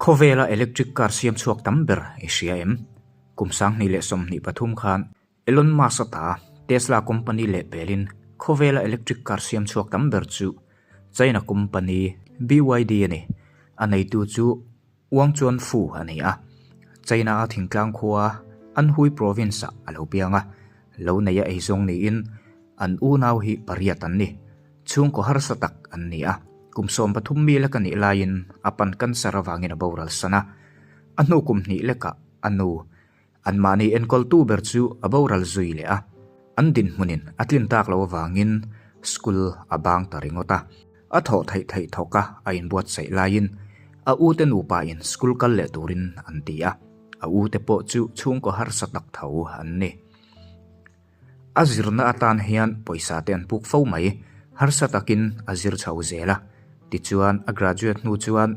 Khawvela electric car siam chhuak tam ber i hria em? Kum 2023 khan Elon Musk a ta Tesla company leh pelin khawvela electric car siam chhuak tam ber chu China company BYD a ni. A neitu chu Wang Chuanfu a ni a. China-a thingtlang khua Anhui province-ah a lo piang a, lo neia eizawng niin an unau hi pariat an ni. Chhungkaw harsa tak an ni a, kum 13 mi lek a nih laiin a pan cancer avangin a boral san a. A hnu kum hnih lekah a nu, anmahni enkawltu ber chu a boral zui leh a. An dinhmunin a tlin tak loh avangin school a bang ta ringawt a. A thawh theih theih thawka a inbuatsaih laiin a ute nupain school kal leh turin an ti a, a ute pawh chu chhungkaw harsa tak tho an ni. A zirna atan hian pawisa te an puk fo mai, harsa takin a zir chho zel a, tichuan a graduate hnu chuan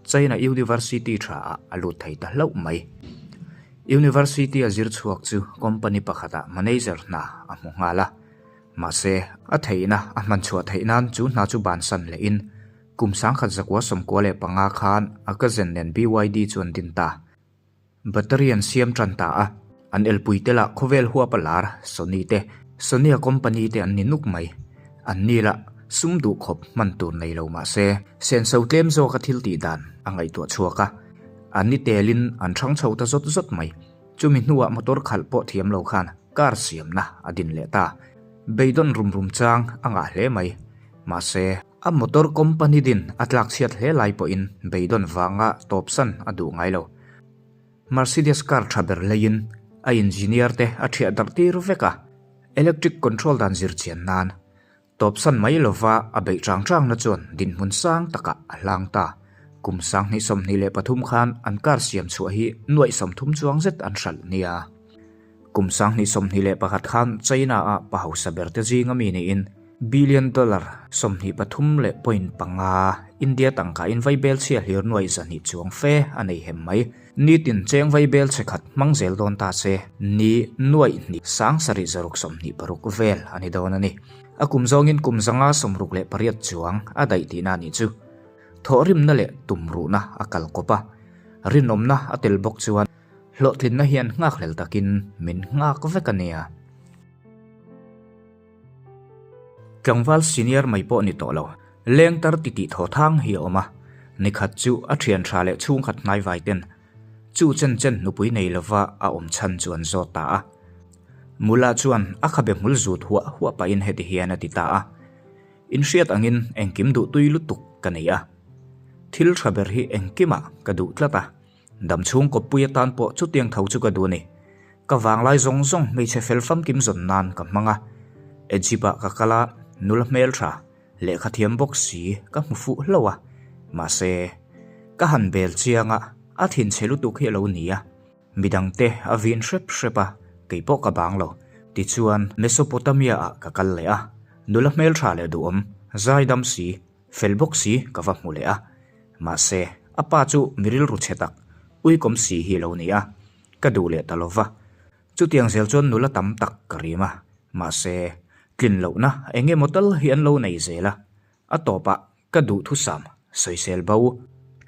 China University tha ah a lut thei ta hlauh mai. University a zir chhuak chu company pakhatah manager hna a hmu nghal a. Mahse, a theihna a hman chhuah theih nan chu hna chu bansan lehin kum 1995 khan a cousin nen BYD chu an din ta. Battery an siam tan ta a, an elpui te lah khawvel huap a lar Sony te, Sony-a company te an ni nuk mai. An ni lah sum duh khawp hman tur nei lo mahse, senso tlem zawka thil tih dan a ngaihtuah chhuak a, an ni telin an hrang chho ta zawt zawt mai. Chumi hnuah motor khalh pawh thiam lo khan car siamna a din leh ta. Beidawn rum rum chang a ngah hle mai. Mahse, a motor company din a tlak chhiat hle lai pawhin beidawn vanga tawpsan a duh ngai lo. Mercedes car tha ber leiin a engineer te a thiah darh tir vek a, electric control dan zir chian nan Tawpsan mai lova a beih chang changna chuan dinhmun sang takah a hlang ta. Kum 2023 khan an car siam chhuah hi nuaih 30 chuang zet an hralh nia. Kum 2021 khan China-a pa hausa berte zinga mi niin billion dollar 23 leh point panga India tangka in vaibel chhia hlir nuaih 200 chuang fe a nei hem mai. Nitin cheng vaibel chhe khat hmang zel dawn ta se, ni nuaih hnih 7626 vel a ni dawn a ni. A kum zawngin kum 568 chuang a daih tihna a nih chu. Thawhrimna leh tumruhna a kal kawp a, rinawmna a tel bawk chuan hlawhtlinna hian nghakhlel takin min nghak vek a nia. Tlangval senior mai pawh ni tawh lo, lengtar titih thaw thang hi a awm a, nikhat chu a thian tha leh chhungkhat hnaivai ten chu chen chen nupui nei lova a awm chhan chu an zawt ta a. Mula chuan a khabe hmul zut huah huah pahin heti hian a ti ta a, Inhriat angin engkim duh tui lutuk ka nei a, thil tha ber hi engkimah ka duh tlat a, Dam chhung kawppui atan pawh chutiang tho chu ka duh a ni. Ka vanglai zawng zawng hmeichhe fel famkim zawn nan ka hmang a. Egypt-ah ka kal a, nula hmeltha, lehkha thiam bawk si ka hmu fuh hlauh a. Mahse, ka han bel chiang a, a thinchhe lutuk hi a lo ni a. Midangte a vin hrep hrep a, kei pawh ka bang lo. Tichuan, Mesopotamia-ah ka kal leh a, nula hmeltha leh duhawm, zaidam si, Fel bawk si ka va hmu leh a, mahse a pa chu mi rilru chhe tak, uikawm si hi a lo ni a, ka duh leh ta lo va. Chutiang zel chuan nula tam tak ka rim a, mahse tlin lohna eng emaw tal hi an lo nei zel a, a tawpah ka duhthusam sawisel bo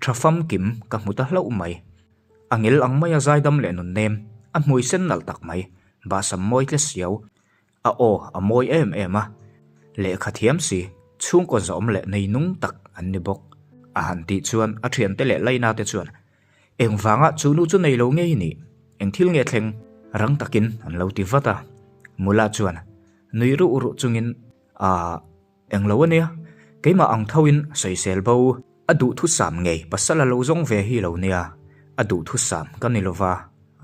tha famkim ka hmu ta hlauh mai. A ngel ang maia zaidam leh nunnem, a hmui sen nalh tak mai, bahsam mawi tle siau, A aw a mawi em em a, lehkha thiam si, chhungkaw zawm leh nei nung tak an ni bawk. A han tih chuan a thiante leh Laina te chuan, Engvanga chu nu chu nei lo ngei ni? Eng thil nge thleng? Rang takin an lo ti vat a. Mula chuan nui ruh ruh chungin, Aa, eng lo ania, keimah ang thoin sawisel bo, a duhthusam ngei pasal a lo zawng ve hi lo nia, a duhthusam ka ni lova,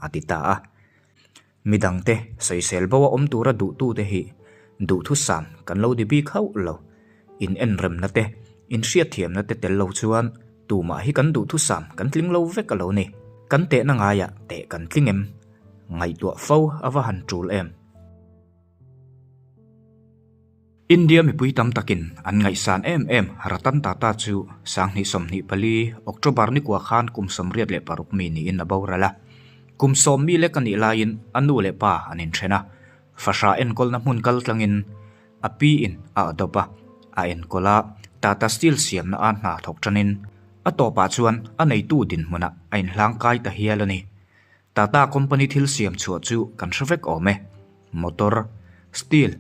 a ti ta a. Midangte sawisel bo a awm tura duhtute hi duhthusam kan lo ni bik hauh lo. In enremna te, in hriatthiamna te tel lo chuan tumah hi kan duhthusam kan tling lo vek a lo ni. Kan tehna ngaiah teh kan tling em? Ngaihtuah fo a va han tul em? India mipui tam takin an ngaihsan em em Ratan Tata chu 2024 October ni kua khan kum 86 mi niin a boral a. Kum 10 mi lek a nih laiin a nu leh pa an inthen a, fahrah enkawlna hmun kal tlangin a pi in a adopt a, a enkawl a, Tata Steel siamna a hna thawk tanin. A tawpah chuan a neitu dinhmunah a inhlangkai ta hial a ni. Tata company thil siam chhuah chu kan hre vek awm e. Motor, steel,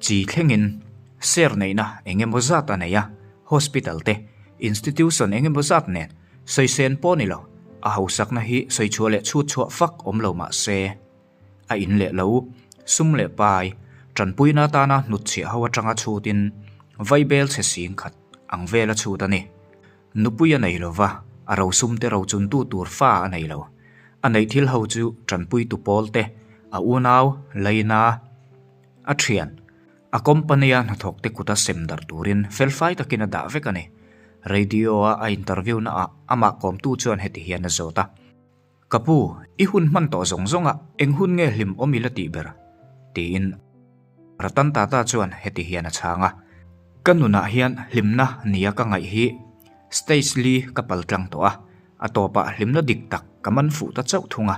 chi thlengin share neihna eng emaw zat a nei a, hospital te, institution eng emaw zat nen sawi sen pawh ni lo, a hausakna hi sawi chhuah leh chhut chhuah fak awm lo mah se, a in leh lo, sum leh pai, tanpuina atana hnutchhiah ho atanga chhutin vaibel chhe sing khat ang vela chhut a ni. Nupui a nei lo va, a rosum te rochuntu tur fa a nei lo. A neih thil ho chu tanpuitu pawl te, a unau, laina, a thian, a company-a hnathawk te kuta sem darh turin felfai takin a dah vek a ni. Radio-a a interview-naah amah kawmtu chuan heti hian a zawt a. Ka pu, i hun hman tawh zawng zawng a, eng hun nge hlim awm i la tih ber? tiin Ratan Tata chuan heti hian a chhang a, Ka nunah hian hlimna nia ka ngaih hi stage li ka pal tlang tawh a, a tawpah hlimna dik tak ka man fuh ta chauh thung a,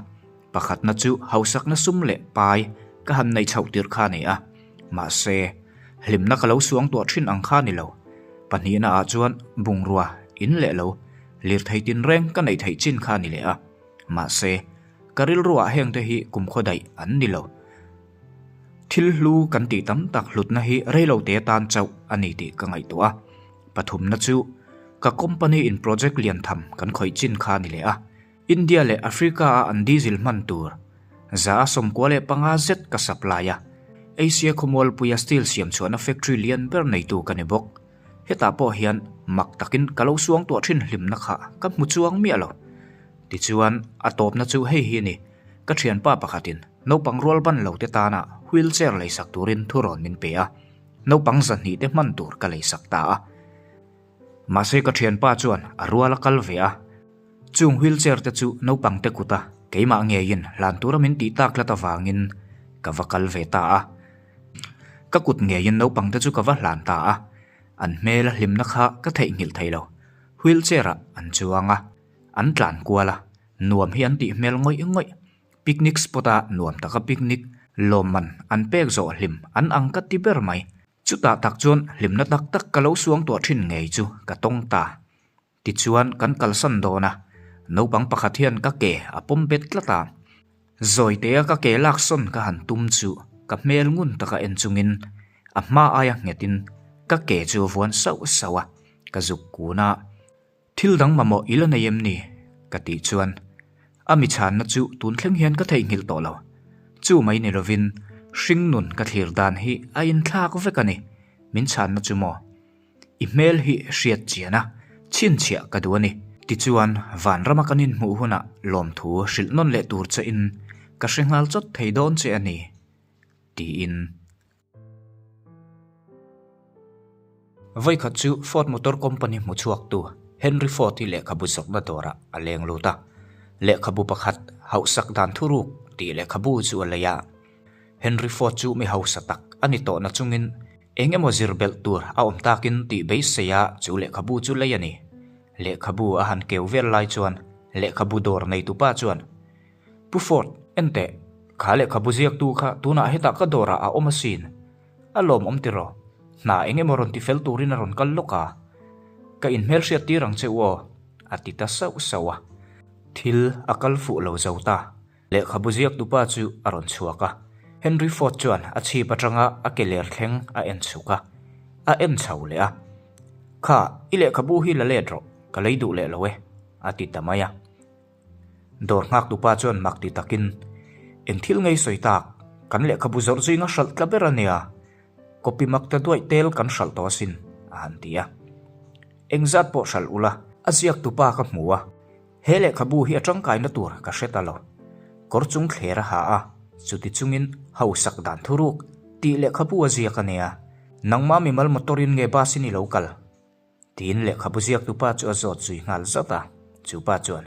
pakhatna chu hausakna sum leh pai ka han nei chhoh tirh kha a ni a, mahse, hlimna ka lo suangtuah thin ang kha a ni lo. Pahnihna ah chuan bungrua in leh lo Lirthei tinreng ka neih theih chin kha a ni leh a, mahse, ka rilruah hengte hi kumkhaw daih an ni lo. Thil hlu kan tih tam tak hlutna hi reilote atan chauh a ni tih ka ngaihtuah a. Pathumna chu ka company in project lian tham kan khawih chin kha a ni leh a, India leh Africa a an diesel hman tur 195 zet ka supply a, Asia khawmualpuia steel siamchhuahna factory lian ber neitu ka ni bawk. Hetah pawh hian mak takin ka lo suangtuah thin hlimna kha ka hmu chuang miah lo. Tichuan, a tawpna chu hei hi a ni, ka thianpa pakhatin naupang rual ban lo te tana wheelchair leisak turin thurawn min pe a, naupang 200 te hman tur ka leisak ta a. Mahse ka thianpa chuan a rual a kal ve a, chung wheelchair te chu naupang te kuta keimah ngeiin hlan tura min tih tak tlat avangin ka va kal ve ta a. Ka kut ngeiin naupang te chu ka va hlan ta a, an hmel a hlimna kha ka theihnghilh thei lo. Wheel chair ah an chuang a, an tlan kual a, nuam hi an tih hmel ngawih ngawih. Picnic spot a nuam taka picnic lawmman an pek zawh hlim an ang ka ti ber mai. Chutah tak chuan hlimna tak tak ka lo suangtuah thin ngei chu ka tawng ta. Tichuan kan kalsan dawn a, naupang pakhat hian ka ke a pawm bet tlat a. Zawitea ka ke laksawn ka han tum chu ka hmel ngun taka en chungin a hma aia nghetin ka ke chu a vuan sauh sauh a, ka zuk kun a. Thil dang mamawh i la nei em ni? ka tih chuan a mi chhanna chu tun thleng hian ka theihnghilh tawh lo. Chu mai ni lovin hringnun ka thlir dan hi a inthlak vek a ni, min chhanna chu maw? I hmel hi hriat chian a, chhinchhiah ka duh a ni. Tichuan, vanrama kan inhmuh hunah lawmthu hrilh nawn leh tur che in ka hre nghal chawt thei dawn che a ni, tiin. Vawikhat chu Ford Motor Company hmu chhuaktu Henry Ford hi lehkhabu zawrhna dawrah a leng lut a. Lehkhabu pakhat hauhsak dan thuruk tih lehkhabu chu a lei a. Henry Ford chu mi hausa tak a ni tawh nachungin Eng emaw zir belh tur a awm takin tih beisei a chu lehkhabu chu lei a ni. Lehkhabu a han keu vel lai chuan lehkhabu dawr neitupa chuan, Pu Ford, en teh, kha lehkhabu ziaktu kha tunah hetah ka dawrah a awm asin. A lawmawm tiraw? Hna eng emaw rawn tifel turin a rawn kal lawk a. Ka inhmelhriat tir ang che u aw, a ti ta sauh sauh a. Thil a kal fuh lo zo ta. Lehkhabu ziaktupa chu a rawn chhuak a, Henry Ford chuan a chhip atanga a ke ler thleng a en chhuk a, a en chho leh a. Kha, i lehkhabu hi la let rawh, ka lei duh leh lo e, a ti ta mai a. Dawr nghaktupa chuan mak ti takin, Eng thil ngei sawi tak, kan lehkhabu zawrh zinga hralh tla ber a nia, copy mak ta duaih tel kan hralh tawh asin, a han ti a. Engzat pawh hralh ula, a ziaktupa ka hmu a. He lehkhabu hi a tangkaina tur ka hre ta lo. Kawr chung thler a ha a, chuti chungin hausak dan thuruk tih lehkhabu a ziak a nia. Nangma mimal motor in nge bus in i lo kal? Tiin lehkhabu ziaktupa chu a zawt zui nghal zat a, chu pa chuan,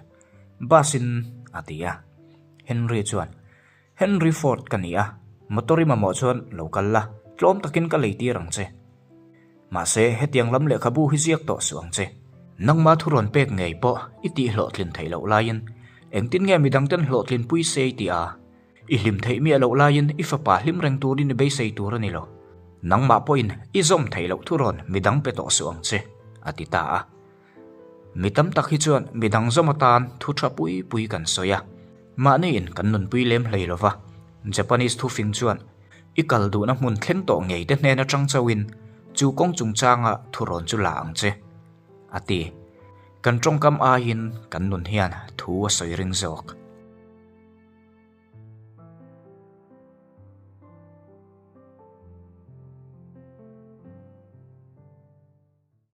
Bus in a ti a. Henry chuan, Henry Ford ka ni a, motor i mamawh chuan lo kal la, tlawm takin ka lei tir ang che. Mahse, hetiang lam lehkhabu hi ziak tawh suh ang che. Nangma thu rawn pek ngei pawh i tih hlawhtlin theih loh laiin engtin nge midangten hlawhtlin pui se i tih a? I hlim theih miah loh laiin i fapa hlim reng turin i beisei tur a ni lo. Nangmah pawhin i zawm theih loh thu rawn midang pe tawh suh ang che, a ti ta a. Mi tam tak hi chuan mi dang zawm atan thu tha pui pui kan sawi a, mahniin kan nunpui lem hlei lo va. Japanese thufing chuan i kal duhna hmun thleng tawh ngei te hnen atang chauhin chu kawng chungchanga thurawn chu la ang che, a ti. Kan tawngkam aiin kan nun hian thu a sawi ring zawk.